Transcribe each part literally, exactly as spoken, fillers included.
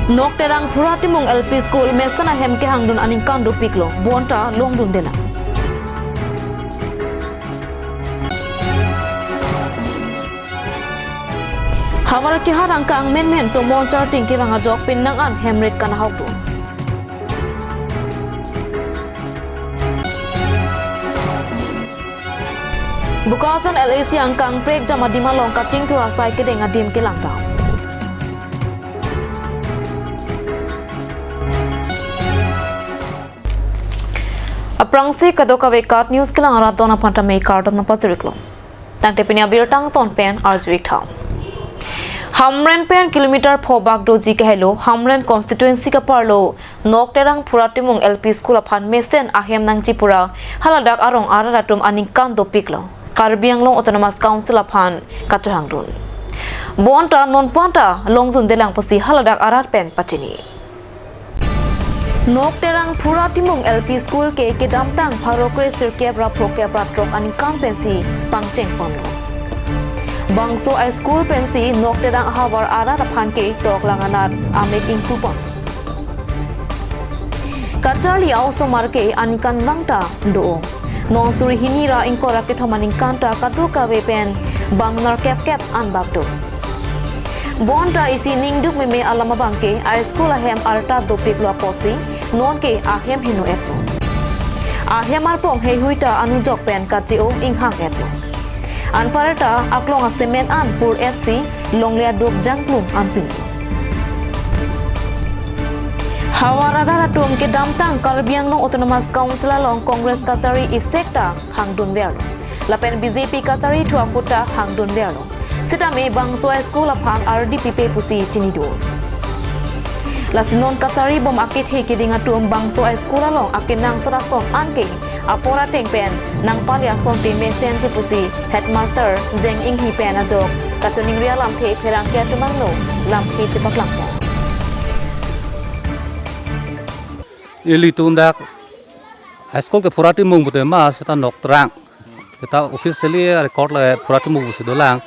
Nokterang Phura Timung L P School mesen ahem kehangdun aningkan dopiklo, bonta longdundelang. Howraghat angkang menmen Tomon Charting kevang ajok pinnang an hemrit kanahokdun. Bokajan L A C angkang prekjam adim along kachingthur asai kedeng adim kelangdam. Aphrangsi kadokave KAT News kelang arat don aphan tame kardom nangpajiriklo. Tangte pini abirta angton pen arjuik tha. Hamren pen kilometer pho bak doji kahelo, Hamren constituency kaparlo Nokterang Phura Timung L P School aphan mesen ahem nangchipura haladak arong arat atum aningkan dopiklo, Karbi Anglong Autonomous Council aphan kachehangdun. Bonta non panta longdundelang pusi haladak arat pen pachini. Nokterang Phura Timung L P School ke kedamtang pharo kre sirkep ra phokep ra throk aningkan pensi pangcheng ponlo. Bangso a-school pensi Nokterang ahavar arat aphan ke toklang anat amek ingpu pon. Kacharli a-osomar ke aningkanvang ta do. Non suri hini ra ingkoi ra kethom aningkan ta kadokave pen bang nerkep kep an bak do. Bonta isi ningduk meme alam abang ke a-school ahem arta dopiklo apotsi non ke ahem heno-etlo. Ahem arpong heihui ta anujok pen kache-o inghang-etlo. Anparta aklong a-cement an pur-etsi longle aduk jangplung anpin. Havar arat atum kedamtang Karbi Anglong Autonomous Council along Congress kachari isek ta hangdunverlo. Lapen B J P kachari thu ahut ta hangdunverlo. Sitame bangso a-school aphan ardi pipe pusi chinidun. Lasi non kachari bom akethe keding atum bangso a-school along akenangsot ason anke apor ateng pen nangpale asonte mesenji pusi headmaster Jeng Inghi pen ajok kachiningri alamthe pherangke atum angno lamthe chepaklangpo. Ilitum dak high school ke Phura Timung pute ma seta Nokterang. Seta officially record le Phura Timung pusi dolang.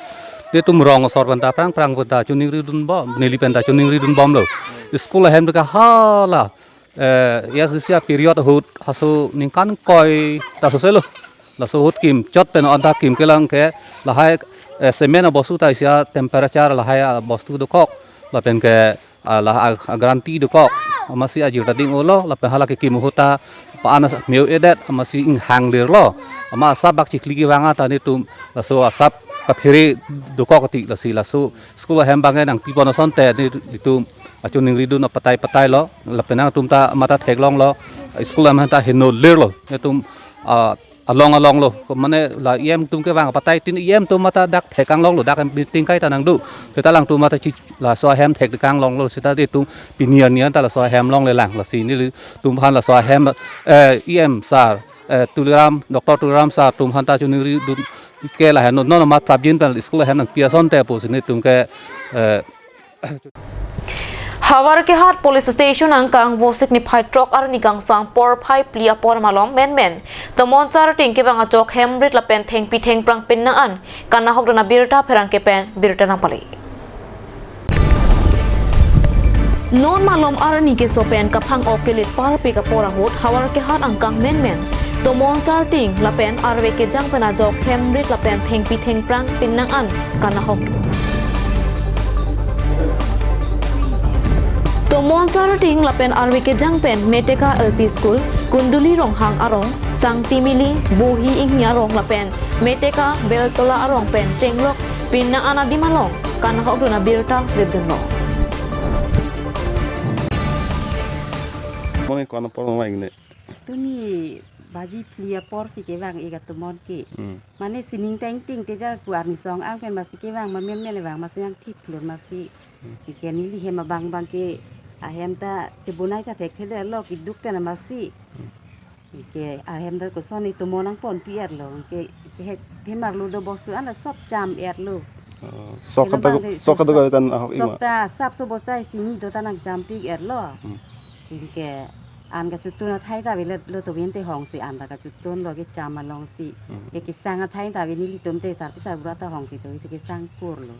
Netum rong asor pen ta prang prang pen ta chiningridunbom, neli pen ta chiningridunbomlo. School ahem ke hala, eh, A S D C a-period ahut haso ningkan ingkoi ta soselo. Laso ahut kimchot pen anta kim kelang ke lahai, eh, cement abostu ta isi a-temperature lahai abostu dokok. Lapen ke, ah, la a-, a-guarantee dokok. Amatsi ajir ta ding-olo, lapen hala kekim ahut ta pa-an as-, meu-edet, amatsi inghanglerlo. Amat asap bak chikli kevang ta netum laso asap kaphere dokok ti lasi laso school ahem abang nangpipon asonte netum achiningridun apatai patailo, lapen nangtum ta mata theklonglo, school ahem ta henolerlo, netum, ah, along alonglo, mane la E M atum kevang apatai tin E M atum mata dak thekkanglonglo, dak meeting kaita nangdo, seta alangtum mata chi laso ahem thekkanglonglo, seta netum pini arni an ta laso ahem longlelang, lasi nelitum aphan laso ahem, eh, E M sir, eh, Tuliram, Doctor Tuliram sir atum aphan ta chiningridun ke lahen non non amat prapjin pen school ahem nangpi asonte pusi netum ke, eh, Howraghat Police Station angkang Vosik niphai throk arni kangsam porphai phli apor malom menmen Tomon Charting kevang ajok hemrit lapen thengpi thengphrang pinnang an kanahokdun abirta pherangke pen birta nangpale. Non malom arni keso pen kaphang-ok kelit parpik apor ahut Howraghat angkang menmen Tomon Charting lapen arve kejang pen ajok hemrit lapen thengpi thengphrang pinnang an kanahok. Tomon Charting lapen arve kejang pen Meteka L P School, Kunduli Ronghang arong, Sangti Mili, Bohi Inghi arong lapen Meteka Beltola arong pen chenglok pinnang an adim along kanahokdun abirta ripdunlo. Mane kona porong laingne. Tumi baji phli apor si kevang-ik atomon ke. Hmm. Mane sining tengting teja ku arni song-ang pen masi kevang, ma menmen le vang masi nangthik lur masi. Hmm. Ke neli hem abang abang ke ahem ta chebonai ta thekthedetlo, keduk pen masi. Hmm. Ke ahem ta koson itomon nangponpi-etlo. Ke he, hem arlo do bostu an la sop cham-etlo. Oh, sok kado, sok kado sok, kan ahok sok ingwa. Ta sap so bosta sini do ta nangchampik-etlo. Hmm. Ke an kachotun athai ta aveletlo, to vente hongsi an ta kachotunlo kecham alongsi. Hmm. Ke kesang athai ta ave nelitum te sarpi sarbura ta hongsi to ite kesang kurlo.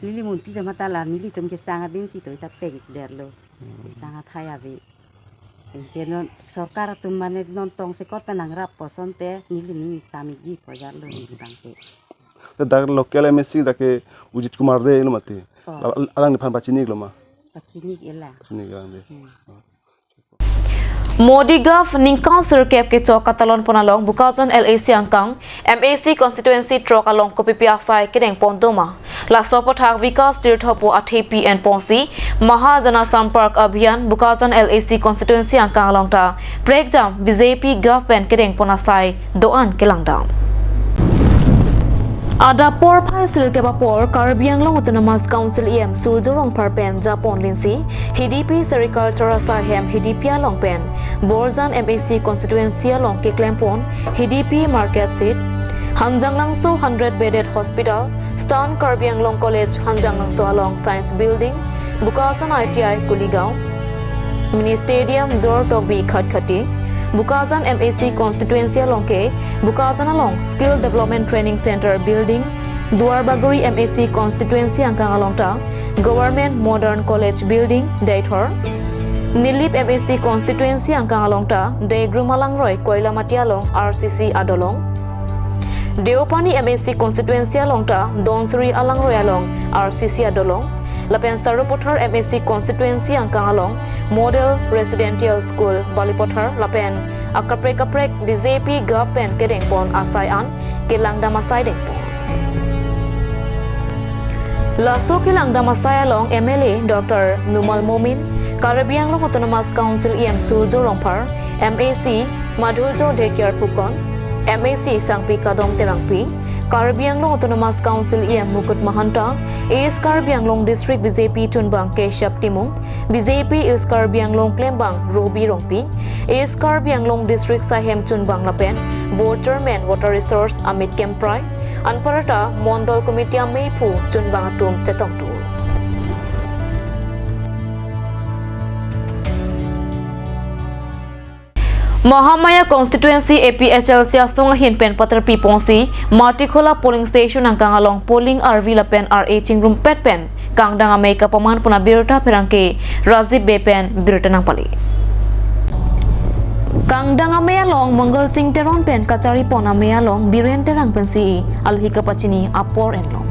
Neli munpi jama ta la nelitum kesang abin si toi ta pek derlo. Kesang athai ave. Anke non sorkar atum mane non tongsekot pen nangrap puson te neli ning samiji ko jarlo neli bang ke. Te dak local M A C dak ke Ujit Kumar Dey lo mati. Oh. Al-, alangli aphan pachini lo ma? Pachini ela. Pachini lang de. Hmm. Modi Gov ningkan sirkep kechok katalon pon along Bokajan L A C angkang M A C constituency throk along kopipi asai kedeng pon doma. Laso aputhak Vikas Tirtho pu athepi en ponsi Maha Jana Sampark Abhiyan Bokajan L A C constituency angkang along ta prekjam B J P Gov pen kedeng pon asai do-an kelangdam. Adap porphai sirkep apor Karbi Anglong Autonomous Council E M Surjya Rongphar pen japon linsi Hidipi Sericulture Asai hem Hidipi along pen Borjan M A C constituency along keklem pon Hidipi Market Shed, Hanjanglangso hundred bedded hospital, Eastern Karbi Anglong College Hanjanglangso along Science Building, Bokajan I T I Kuligaon, Mini Stadium Jor Tokbi Khatkhati, Bokajan M A C constituency along ke Bokajan along Skill Development Training Center Building, Duarbagori M A C constituency angkang along ta Government Modern College Building, Deithor, Nilip M A C constituency angkang along ta Degrum Alangroi Koilamati along R C C adolong, Deopani M A C constituency along ta Donsuri Alangroi along R C C adolong, lapen Sarupathar M A C constituency angkang along Model Residential School Balipathar lapen akaprek kaprek B J P Gov pen kedeng pon asai an kelangdam asai dengpon. Laso kelangdam asai along M L A Doctor Numal Momin, Karbi Anglong Autonomous Council E M Surjya Rongphar, M A C Madhurjya Dhekiar Phukan, M A C Sangpi Kadom Terangpi, Karbi Anglong Autonomous Council E M Mukut Mahanta, East Karbi Anglong District B J P chunbang Keshap Timung, B J P East Karbi Anglong klembang Robi Rongpi, East Karbi Anglong District Saihem chunbang lapen Board Chairman Water Resource Amit Kemprai, anparta Mondol Committee ameiphu chunbang atum chetongdun. Mahamaya Constituency A P H L C asong ahin pen paterpi ponsi Matikhola polling station angkang along polling arvi lapen R A chingrumpet pen kangdang amei kapaman pon abirta pherangke Rajib Bey pen birta nangpale. Kangdang amei along Mangal Sing Teron pen kachari pon amei along Biren Terang pensi alohi kapachini apor enlo.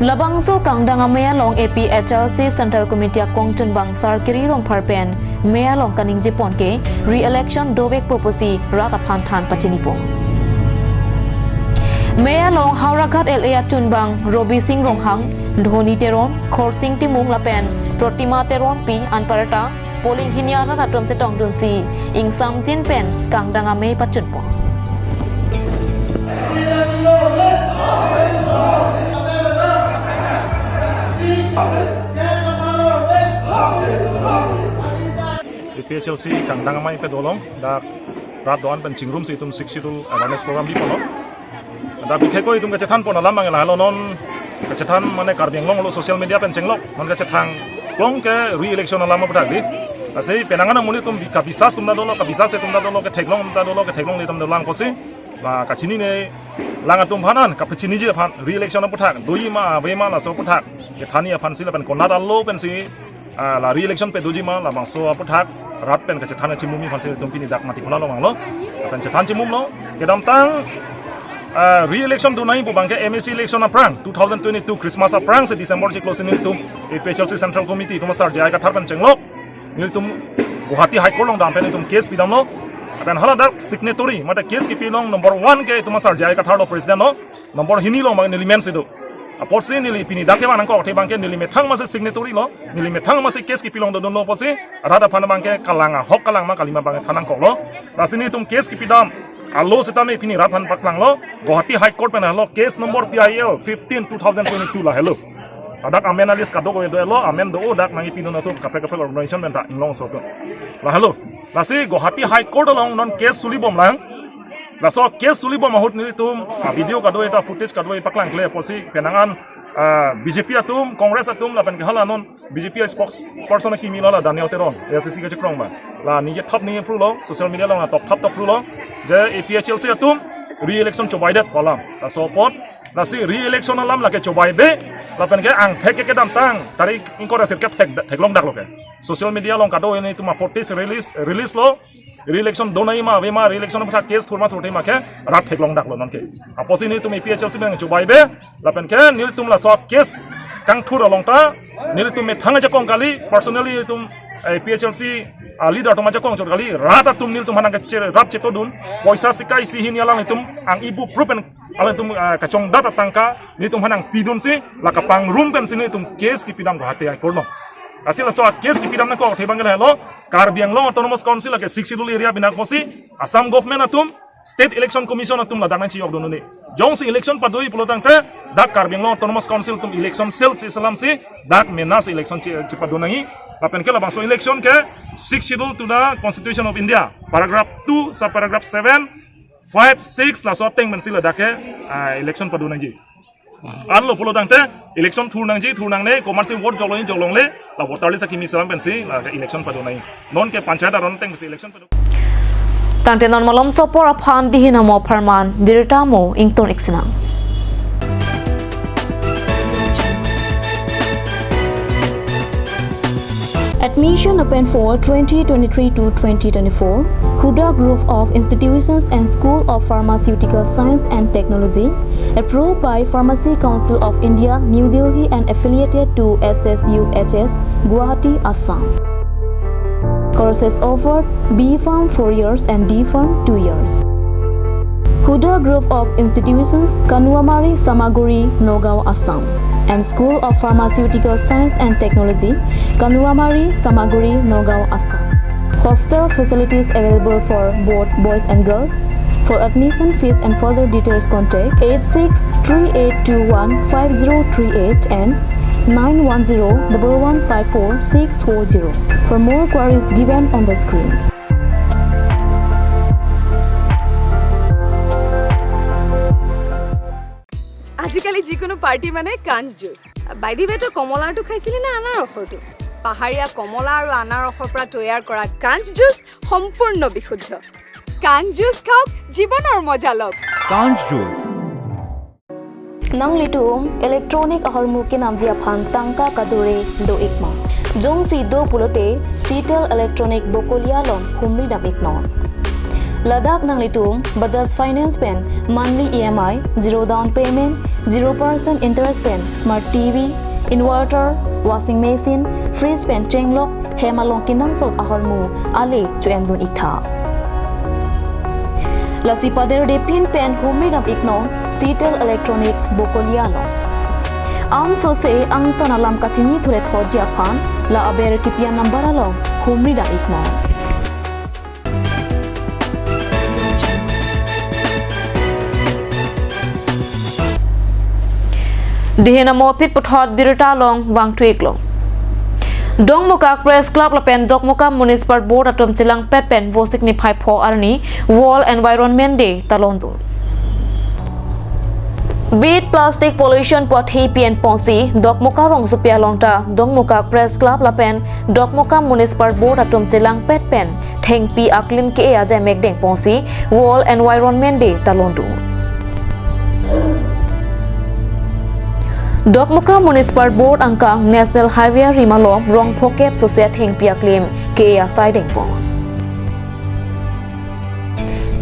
Labangso kangdang amei along A P H L C Central Committee akong chunbang Sarkiri Rongphar pen mei along kaningje pon ke re-election dovekpo pusi rat aphan than pachini pon. Mei along Howraghat L A achunbang Robi Sing Ronghang, Dhoni Teron, Khorsing Timung lapen Protima Teronpi anparta polling hini arat atum chetongdunsi ingsamjin pen kangdang amei pachun pon. A P H L C kangdang amei pedolong dak rat do-an pen chingrumsi itum Sixth Schedule awareness program biponlo. Dak bikheko itum kachethan pon alam abang lahelo non kachethan mane Karbi Anglong lo social media pen chenglok non kachethang klong ke re-election alam aputhak di. Lasi penang an amonit atum bi-, kabisas atum ta dolo, kabisas atum ta dolo, ketheklong atum ta dolo, ketheklongle atum dolang pusi. La kachinine lang atum aphan an, kapachiniji aphan re-election aputhak doji ma, ave ma laso aputhak kethani aphansi lapen konat alo pensi, ah, la re-election pedoji ma labangso aputhak rat pen kachethan kachimumi aphansi itum pini dak Matikhola along vanglo. Lapen chethan chimumlo. Kedamtang, ah, re-election donai pu abangke M A C election aphrang two thousand twenty-two Christmas aphrangsi December chiklo si nelitum A P H L C Central Committee atum asar J I Kathar pen chenglok nelitum Guwahati High Court along dampen itum case pidamlo. Lapen hala dak signatory mate case kipi along number one ke itum asar J I Kathar lo, president lo. Number hini along abang neli mensi do. Apotsi neli pini dak kevang nangkok athe abangke neli methang masi signatory lo, neli methang masi case kipi along dodunlo apotsi rat aphan abangke kalang ahok kalang ma kali ma abangke than nangkoklo. Lasi nelitum case kipidam alo sitame pini rat aphan paklanglo. Guwahati High Court pen helo case number P I L fifteen two thousand twenty-two lahelo. Ladak amen alis kadokave do-etlo, amen do-o dak nangkipidun atum kaprek kaprek organization pen ta inglongso atum. Lahelo. Lasi Guwahati High Court along non case sulibomlang. Laso case sulibom ahut nelitum, ah, video kadokave ta footage kadokave paklangkle apotsi penang an, ah, B J P atum, Congress atum lapen ke hala non B J P spokesperson akimi lo la Daniel Teron, A I C C kachekrong abang. La ningje thap ningje phrulo, social media along la top thap top phrulo. Je A P H L C atum re-election chobaidet pu alam. Laso apot, lasi re-election alam lake chobaibe, lapen ke angthek ke kedamtang tarik ingkoi ra sirkep thek, theklongdaklo ke. Social media along kado nelitum a-footage release, release lo, re-election do nangji ma ave ma, re-election aphuthak case thur ma thurthe ma ke rat theklongdaklo nonke. Apotsi nelitum A P H L C pen chobaibe, lapen ke nelitum laso case kangthur along ta nelitum methang ajakong kali, personally nelitum, eh, A P H L C, ah, leader atum ajakong chot kali, rat atum nelitum aphan nangkecherap chetodun, poisa sika isi hini alang nelitum ang ibu proof pen alang nelitum, ah, kachongdat atangka nelitum aphan nangpidunsi, la kapangrum pensi nelitum case kipidam Guwahati High Court lo. Lasi laso case kipidam nangkok thebang ke lahelo, Karbi Anglong Autonomous Council lake Sixth Schedule area binak apotsi, Assam government atum, State Election Commission atum ladak nangchiyokdun un-e. Jongsi election padoji pulo tangte, dak Karbi Anglong Autonomous Council atum election cell si selamsi, dak mena si election chi-, chipadun nangji. Lapen ke labangso election ke Sixth Schedule to the Constitution of India, paragraph two, subparagraph seven, five, six, laso ateng pensi ladak ke, ah, election padun nangji. Anlo pulo tangte, election thur nangji, thur nangne, komatsi vote jok longji, jok longle, la voter list akimi selam pensi, la election padun nangji. Nonke panchayat aron ateng pensi election padun. Tangte non malomso apor aphan dihin amo apharman, birta amo ington ik sinang. Admission open for twenty twenty-three to twenty twenty-four. Huda Group of Institutions and School of Pharmaceutical Science and Technology, approved by Pharmacy Council of India, New Delhi, and affiliated to S S U H S, Guwahati, Assam. Courses offered: B Pharm four years and D Pharm two years. Huda Group of Institutions, Kanuamari, Samaguri, Nagaon, Assam, and School of Pharmaceutical Science and Technology, Kanuamari, Samaguri, Nagaon, Assam. Hostel facilities available for both boys and girls. For admission fees and further details, contact eight six three eight two one five zero three eight and nine one zero double one five four six four zero. For more queries, given on the screen. আজিকালি যিকোনো পাৰ্টি মানে কাঞ্চ juice. By the ৱে, তই কমলাৰটো খাইছিলি নে আনাৰসৰটো? পাহাৰীয়া কমলা আৰু আনাৰসৰ পৰা তৈয়াৰ কৰা কাঞ্চ জুচ সম্পূৰ্ণ বিশুদ্ধ। কাঞ্চ জুচ খাওক, জীৱনৰ মজা লওক। Kanch Juice. Nanglitum electronic ahormu kenamji aphan tangka kadure do-ik ma? Jongsi do pulote, Citel Electronic Bokolia along humri dam-iknon. Ladak nanglitum Bajaj Finance pen monthly E M I, zero down payment, zero percent interest pen smart T V, inverter, washing machine, fridge pen chenglok, hem along kenangsot ahormu ale cho-endun-iktha. Lasi pader de pin pen humri dam-iknon Citel Electronic Bokolia along. Ansose angton alam kachinithu-et thotji aphan la aber kipi a-number along humri dam-iknon. Dihin amo aphi puthot birta along vangthu-iklo. Dongmukak Press Club lapen Dongmukak Municipal Board atum chelangpet pen Vosik niphai pho arni World Environment Day ta longdun. Beat plastic pollution pu athengpi enponsi, Dongmukak rongsopi along ta Dongmukak Press Club lapen Dongmukak Municipal Board atum chelangpet pen thengpi aklim ke-e ajaimek dengponsi World Environment Day ta longdun. Dongmukak Municipal Board angkang National Highway arim along rong phokep sose thengpi aklim ke-e asai dengpon.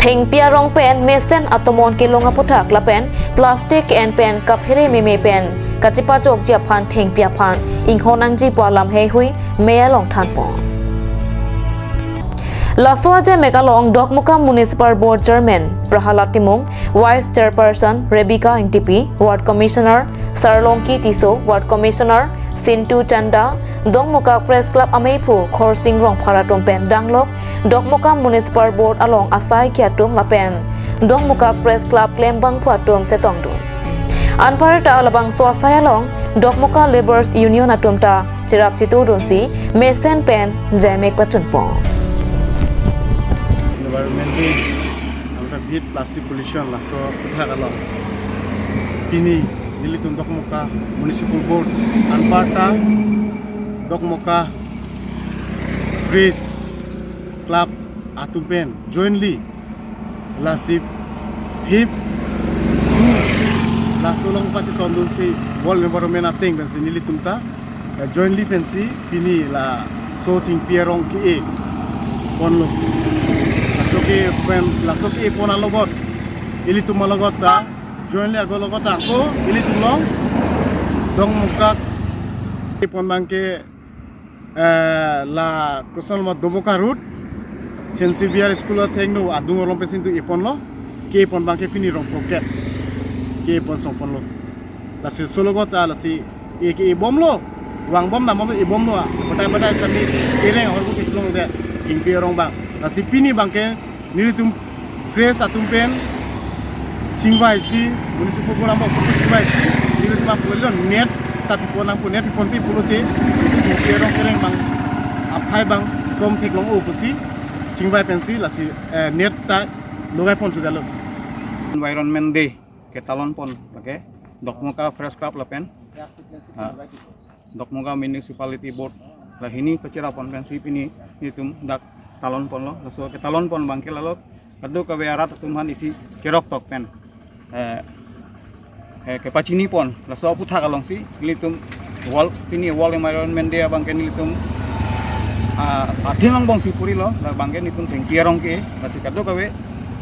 Thengpi arong pen mesen atomon kelong aphuthak lapen plastic ke-en pen kaphere meme pen kachepajokji aphan thengpi aphan inghon nangji pu alam heihui mei along thanpon. Laso ajaimek along Dongmukak Municipal Board Chairman Prahalad Timung, Vice Chairperson Rebecca Engtipi, Ward Commissioner Sarlongki Tisso, Ward Commissioner Sintu Chanda, Dongmukak Press Club ameiphu Khorsing Rongphar atum pen danglok Dongmukak Municipal Board along asaikhi atum lapen Dongmukak Press Club klembangphu atum chetongdun. Anparta labangso asai along Dongmukak Labourers Union atum ta cherap chetodunsi mesen pen jaimek pachunpon. Environment Day, amra beat plastic pollution laso aphuthak along pini nelitum Dongmukak Municipal Board anparta Dongmukak Press Club atum pen jointly lasi Hip laso along pachetongdunsi World Environment ateng pensi nelitum ta, eh, jointly pensi pini laso thengpi arong ke-e ponlo. Laso ke-e pen, laso ke-e pon alogot, ilitum alogot ta jointly ako alogot ako ilitum along Dongmukak ke-e pon abangke, eh, la koson ma Domoka Road, Saint Xavier School athengno adung arlong pensi nelitum e-ponlo, ke-e pon abangke pini rong phokep ke-e pon song ponlo. Lasi laso alogot ta lasi e ke-e bomlo, vangbom dambomlo, e-bomlo, batai batai sami kereng ahormu keklong de, thengpi arong abang. Lasi pini abangke nelitum press atum pen chingvaisi, municipal board amok chingvaisi, nelitum apulilo net ta pipon nangpo, net piponpi pulote thengpi arong kereng abang, aphai abang kom theklong-o pusi chingvai pensi lasi, eh, net ta logai pon thudalo. Environment Day ketalon pon lake Dokmoka Press Club lapen, ah, Dokmoka Municipality Board lahini kachira pon pensi pini nelitum dak talon ponlo. Laso ketalon pon abangke lalo kadokave arat atum aphan isi cheroktok pen, eh, eh, kepachini pon. Laso aphuthak alongsi nelitum World, pini World Environment Day abangke nelitum, ah, athema angbongsi purilo, labangke nelitum thengpi arong ke, lasi kadokave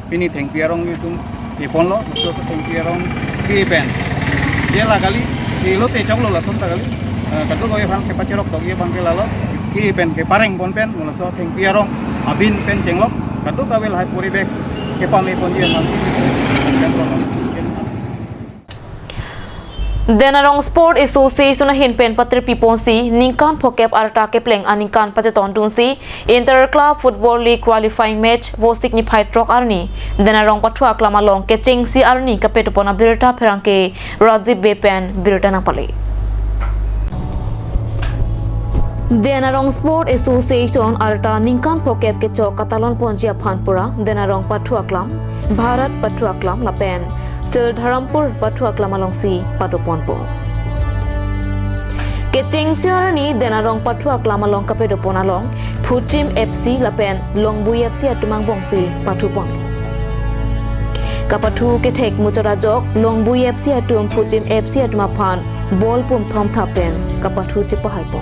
pini thengpi arong nelitum e-ponlo, laso thengpi arong ke-e pen. Ye la kali, ke-e lote choklo lason ta kali. Eh, kadokave aphan kepacheroktok ye abangke lalo, ke-e pen kepareng pon pen, laso thengpi arong abin pen chenglok, kadokave lahai poribek kepame ponji aphan. Den Arong Sport Association ahin pen patirpi ponsi ningkan phokep arta kepleng aningkan pachetongdunsi Inter Club Football League qualifying match vo sik niphai throk arni Den Arong Pathu Aklam along kechengsi arni kapedopon abirta pherangke Rajiv Bey pen birta nangpale. Den Arong Sport Association arta ningkan phokep kechok katalon ponji aphan pura Den Arong Pathu Aklam, Bharat Pathu Aklam lapen Sildharampur Pathu Aklam alongsi padoponpo. Kechengsi arni Den Arong Pathu Aklam along kapedopon along Phuchim F C lapen Longbui F C atum angbongsi pathupon. Kapathu kethek muchot ajok Longbui F C atum Phuchim F C atum aphan ball pum thom thap pen kapathu chepahaipon.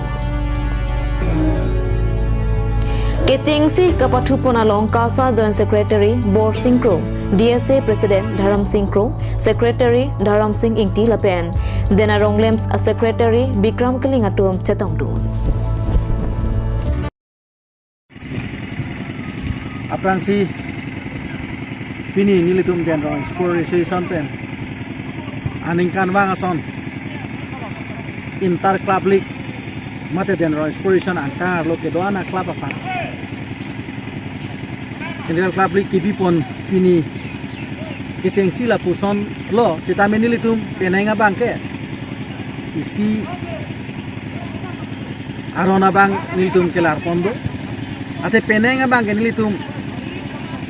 Kechengsi kapathupon along KASA Joint Secretary Borsing Kro, D S A President Dharam Sing Kro, Secretary Dharam Sing Ingti lapen Den Arong LAMPS Secretary Bikram Killing atum chetongdun. Aphrangsi pini nelitum Den Arong Sport Association pen aningkanvang ason Inter Club League mate Den Arong Sport Association angkang arlo kedo-an a-club aphan Inter Club League kebipon pini kechengsi lapuson lo, sitame nelitum penang abangke isi aron abang nelitum kelar pon do. Ate penang abangke nelitum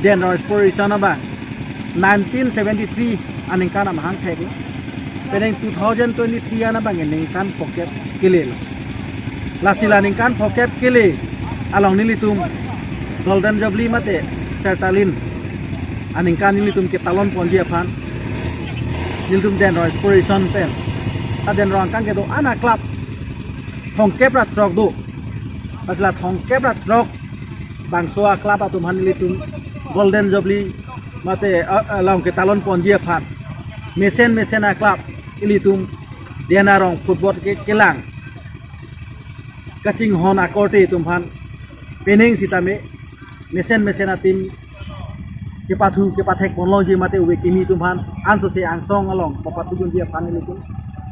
Den Arong Sport Association abang nineteen seventy-three aningkan amahang thek lo. Penang two thousand twenty-three an abangke ningkan phokep kele lo. Lasi la ningkan phokep kele along nelitum Golden Jubilee mate Sertalin aningkan nelitum ketalon ponji aphan nelitum Den Arong Sport Association pen, a Den Arong angkang kedo-an a-club thomkep ra throk do. Lasi la thomkep ra throk bangso a-club atum aphan nelitum Golden Jubilee mate, eh, eh, along ketalon ponji aphan mesen mesen a-club ilitum Den Arong football ke kelang kachinghon akorte atum aphan penang sitame mesen mesen a-team kepathu kepathek ponlongji mate ove kimi atum aphan ansose angsong along papathudunji aphan nelitum,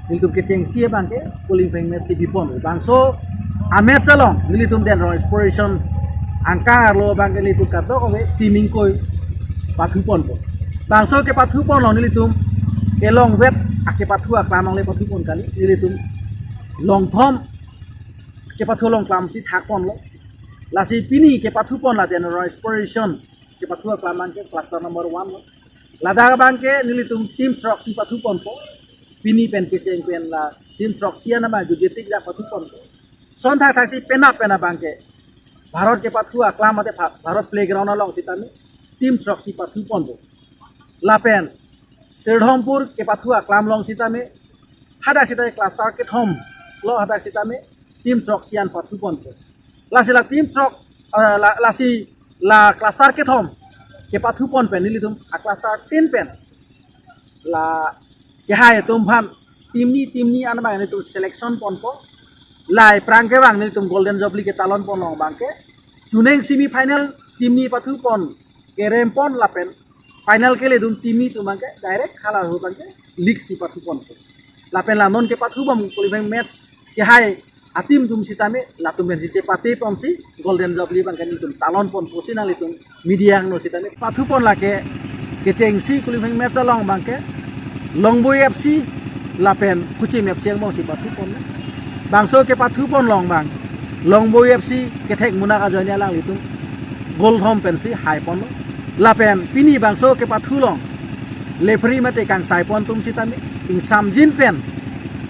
nelitum kechengsi abangke qualifying match si bipon. Bangso a-match along nelitum Den Arong Sport Association angkang arlo abangke nelitum kadokave team ingkoi pathuponpo. Bangso kepathuponlo nelitum kelongvet akepathu aklam along le pathupon kali, nelitum longthom kepathu along klamsi thakponlo. Lasi pini kepathupon la Den Arong Sport Association kepathu aklam abangke cluster number one lo. Ladak abangke nelitum team throksi pathuponpo. Pini pen kecheng pen la team throksi an abang jujetik jak pathuponpo. Sonthak thaksi penap pen abangke Bharat kepathu aklam mate Bha-, Bharat playground along sitame team throksi pathuponpo. Lapen Sirdhompur kepathu aklam along sitame hadak sitame cluster kethom lo, hadak sitame team throk sian pathu ponpo. Lasi la team throk, eh, la, lasi la cluster kethom kepathu pon pen nelitum a cluster tin pen la kehai atum aphan team ni team ni an abang nelitum selection ponpo. Lai aphrang ke abang nelitum Golden Jubilee ketalon pon along abang ke chuning semi final team ni pathu pon kerem pon lapen final keledun team ni atum abang ke direct hala hu abang ke league si pathu ponpo. Lapen la non kepathu bom qualifying match kehai a team atum sitame latum pen si chepate ponsi Golden Jubilee abang ke nelitum talon ponpo si nanglitum media angno sitame pathu pon. Lake kechengsi qualifying match along abang ke Longboi F C lapen Kuchim F C angbong si pathu pon. Bangso kepathu pon along abang Longboi F C kethek munak ajoine alanglitum goal thom pensi hai ponlo. Lapen pini bangso kepathu along referee mate kangsai pon atum sitame ingsamjin pen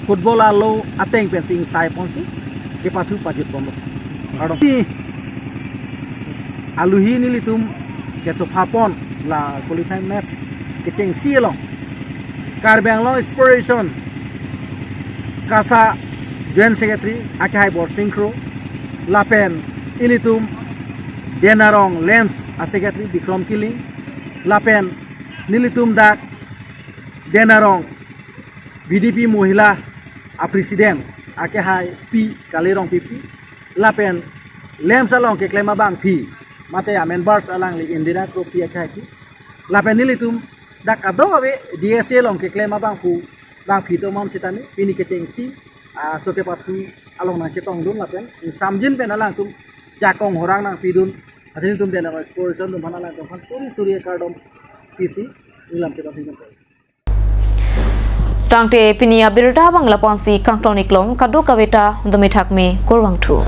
football alo ateng pensi ingsai ponsi kepathu pajut ponlo. Kardom. Ti aluhi nelitum kesopha pon la qualifying match kechengsi along Karbi Anglong Sports Association KASA Joint Secretary akehai Borsing Kro, lapen ilitum Denarong LAMPS a Secretary Bikrom Killing, lapen nelitum dak Denarong B D P Mohila a President akehai Pi Kali Rongpipi, lapen LAMPS along keklem abangpi mate a members alangli Indira Kropi akehai Pi, lapen nelitum dak kadokave D S A along keklem abangphu bangpi tomon sitame pini kechengsi, ah, so kepathu along nangchetongdun lapen ingsamjin pen alangtum jakong horang nangpidun, asin nelitum Denarong Sports Association atum aphan alangtum aphan suri suri kardom pisi nelilam kedo singkam. Tangte pini abirta abang lapu-ansi kangton iklong, kadokaveta dumi thakme, kurvangthu.